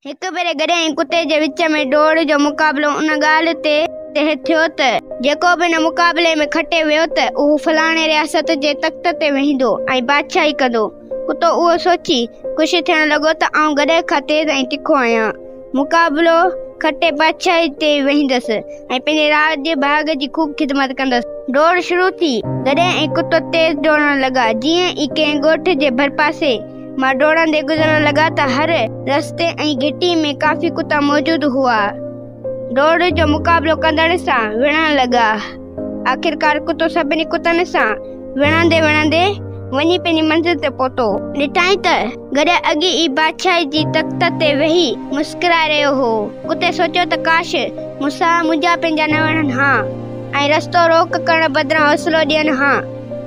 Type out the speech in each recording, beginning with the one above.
هڪ ڀيري گڏهه ۽ ڪتي جي وچ ۾ ڊوڙ جو مقابلو ان ڳالهه تي طئه ٿيو ته جيڪو به ان مقابلي ۾ کٽي ويو ته اهو فلاڻي رياست جي تخت تي ويهندو ۽ بادشاهي ڪندو. ڪتو اهو سوچي خوش ٿيڻ لڳو ته آئون گڏهه کان تيز ۽ تکو آهيان. مقابلو کٽي بادشاهي تي ويهندس ۽ پنهنجي راڄ ڀاڳ جي خوب خدمت ڪندس. ڊوڙ شروع ٿي. گڏهه ۽ ڪتو تيز ڊوڙڻ لڳا. جيئن ئي ڪنهن ڳوٺ جي ڀرپاسي مان ڊوڙندي گذرڻ لڳا ته هر رستي ۽ گهٽي ۾ ڪافي ڪتا موجود هئا. ڊوڙ جو مقابلو ڪندڙ سان وڙهڻ لڳا. آخرڪار ڪتو سڀني ڪتن سان وڙهندي وڙهندي وڃي پنهنجي منزل تي پهتو. ڏٺائين ته گڏهه اڳي ئي بادشاهي جي تخت تي ويهي مسڪرائي رهيو هو. ڪتي سوچيو ته ڪاش مون سان منهنجا پنهنجا نه وڙهن ها ۽ رستو روڪ ڪرڻ بدران حوصلو ڏين ها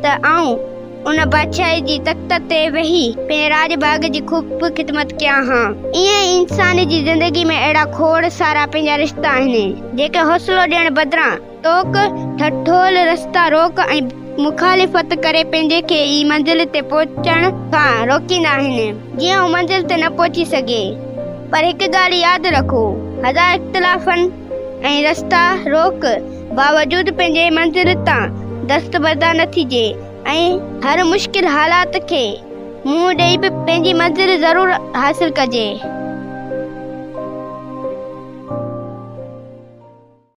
ته آئون ان بادشاهي جي تخت تي ويهي پنهنجي راڄ ڀاڳ جي خوب خدمت ڪيان ها. ائين ئي انسان جي زندگي ۾ اهڙا کوڙ سارا پنهنجا رشتا آهن، جيڪي حوصلو ڏيڻ بدران ٽوڪ، ٺٺول، رستا روڪ ۽ مخالفت ڪري پنهنجي کي ئي منزل تي پهچڻ کان روڪيندا آهن، جيئن هو منزل تي نه پهچي سگهي. پر هڪ ڳالهه ياد رکو، هزار اختلافن ۽ رستا روڪ باوجود پنهنجي منزل تان دستبردار نه ٿجي ۽ هر مشڪل حالات کي منهن ڏئي به پنهنجي منزل ضرور حاصل ڪجي.